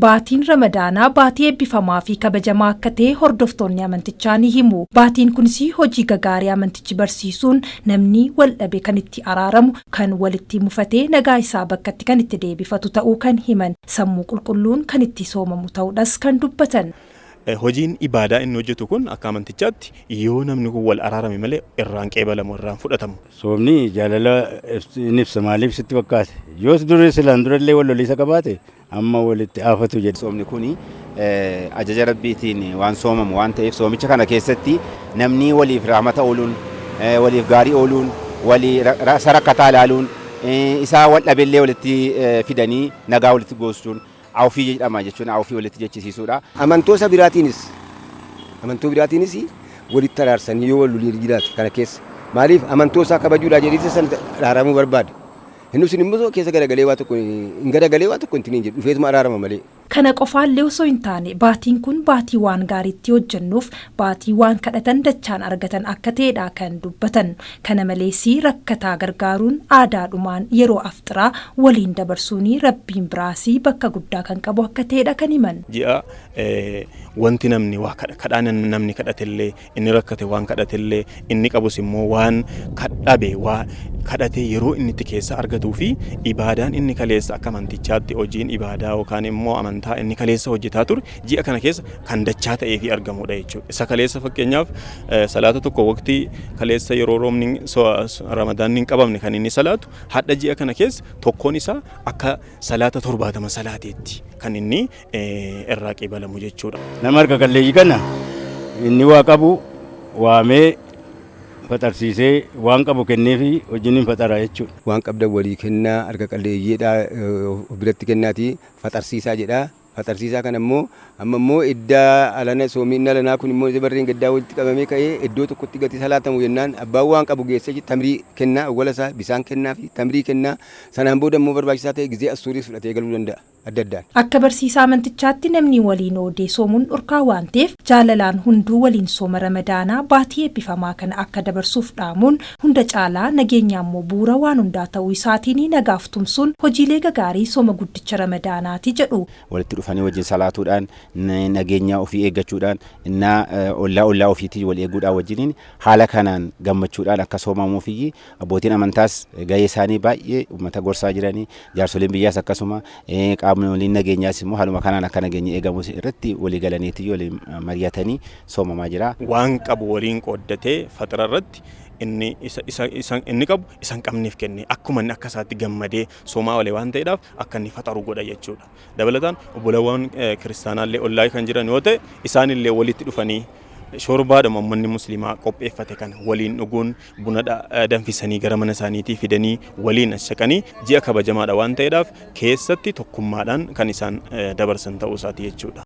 Baatiin Ramadaanaa baatii eebbifamaa fi kabajamaa akka ta'e hordoftoonni amantichaa ni himu. Baatiin kunis hojii gagaarii amantichi barsiisuun namni wal dhabe kan itti araaramu, kan walitti mufatee nagaa isaa bakkatti kan itti deebifatu ta'uu kan himan, sammuu qulqulluun kan itti soomamu ta'uudhas kan dubbatan. Hojiin ibaadaa inni hojjetu kun akka amantichaatti yoo namni kun wal araarame malee irraan qeebalamu, irraan fudhatamu. Soomni jaalala in ibsa. Maaliif sitti fakkaate? Yoos durii silaan durallee wal loliisa qabaate, amma walitti aafatu jedhe. Soomni kun ajaja Rabbiitiin waan soomamu waan ta'eef, soomicha kana keessatti namni waliif rahmata ooluun, waliif gaarii ooluun, walii isa rakkataa ilaaluun, isaa wal dhabeellee walitti fidanii nagaa walitti goosisuun awfii jedhama jechuun awfii walitti jechisiisuudha. Amantoota biraatiinis, amantoo biraatiinis walitti araarsanii yoo wal loliin jiraate kana keessa, maaliif amantoo isaa kabajuudhaa jedhee san araaramuu barbaada. Inni sun immoo keessa garagalee waa tokko hin garagalee, waa tokko hin jedhu, dhufeetuma araarama malee. Kana qofaallee osoo hin taane, baatiin kun baatii waan gaariitti hojjennuuf, baatii waan kadhatan dachaan argatan akka ta'edha kan dubbatan. Kana malees rakkataa gargaaruun aadaadhumaan yeroo afxiraa waliin dabarsuun Rabbiin biraas bakka guddaa kan qabu akka ta'edha kan himan. Ji'a wanti namni waa kadhaan namni kadhatellee, inni rakkate waan kadhatellee, inni qabus immoo waan kadhabe waa kadhate yeroo inni itti keessa argatuu fi ibaadaan inni kaleessa akka amantichaatti hojiin ibaadaa yookaan immoo amantaa inni kaleessa hojjetaa ture ji'a kana keessa kan dachaa ta'ee fi argamudha jechuudha. Isa kaleessa fakkeenyaaf salaata tokko waqtii kaleessa yeroo roobni Ramadaanni hin qabamne kan inni salaatu, hadha ji'a kana keessa tokkoon isaa akka salaata 70 salaateetti kan inni irraa qeebalamu jechuudha. Nama harka qalleeyyii kana inni waa qabu waamee faxarsiisee, waan qabu kenneefi wajjin hin faxara jechuudha. Waan qabdan walii kennaa, harka qalleeyyiidhaa of biratti kennaati faxarsiisaa jedha. Faxarsiisaa kana immoo amma immoo iddaa alana soomiin alanaa kun immoo barreen gaddaa walitti qabamee ka'ee iddoo tokkotti gati salaatamu jennaan, abbaan waan qabu geessee tamrii kennaa, awwala isaa bisaan kennaa fi tamrii kennaa. Sanaan booda immoo barbaachisaa ta'e gizee asuuris fudhatee galuu danda'a adda addaan. Akka barsiisaa amantichaatti namni waliin oodee soomuun dhorkaa waan ta'eef, jaalalaan hunduu waliin sooma Ramadaanaa baatii eebbifamaa kana akka dabarsuuf dhaamuun, hunda caalaa nageenya immoo bu'uura waan hundaa ta'uu isaatiin nagaaf tumsuun hojiilee gagaarii sooma guddicha Ramadaanaati jedhu. Walitti dhufanii wajjin salaatuudhaan, nageenya ofii eeggachuudhaan, innaa ollaa ollaa ofiitii wal eeguudhaan, wajjiniin haala kanaan gammachuudhaan akka soomamuufiyyi abbootiin amantaas gahee isaanii baay'ee uummata gorsaa jiranii, jaarsoliin biyyaas akkasuma, qaamoliin nageenyaas immoo haaluma kanaan akka nageenyi eegamu irratti walii galaniitii waliin mari'atanii soomamaa jira. Waan qabu waliin qooddatee faxira irratti inni isa isa isa inni qabu isa hin qabneef kenne, akkuma inni akka isaatti gammadee soomaa oole waan ta'eedhaaf akka inni faxaru godha jechuudha. Dabalataan obbolawwan kiristaanaallee ollaa kan jiran yoo ta'e, isaanillee walitti dhufanii shorbaadhuma uummanni musliimaa qopheeffate kana waliin dhuguun, buna danfisanii gara mana isaaniitii fidanii waliin as shaqanii, ji'a kabajamaadha waan ta'eedhaaf keessatti tokkummaadhaan kan isaan dabarsan ta'uu isaati jechuudha.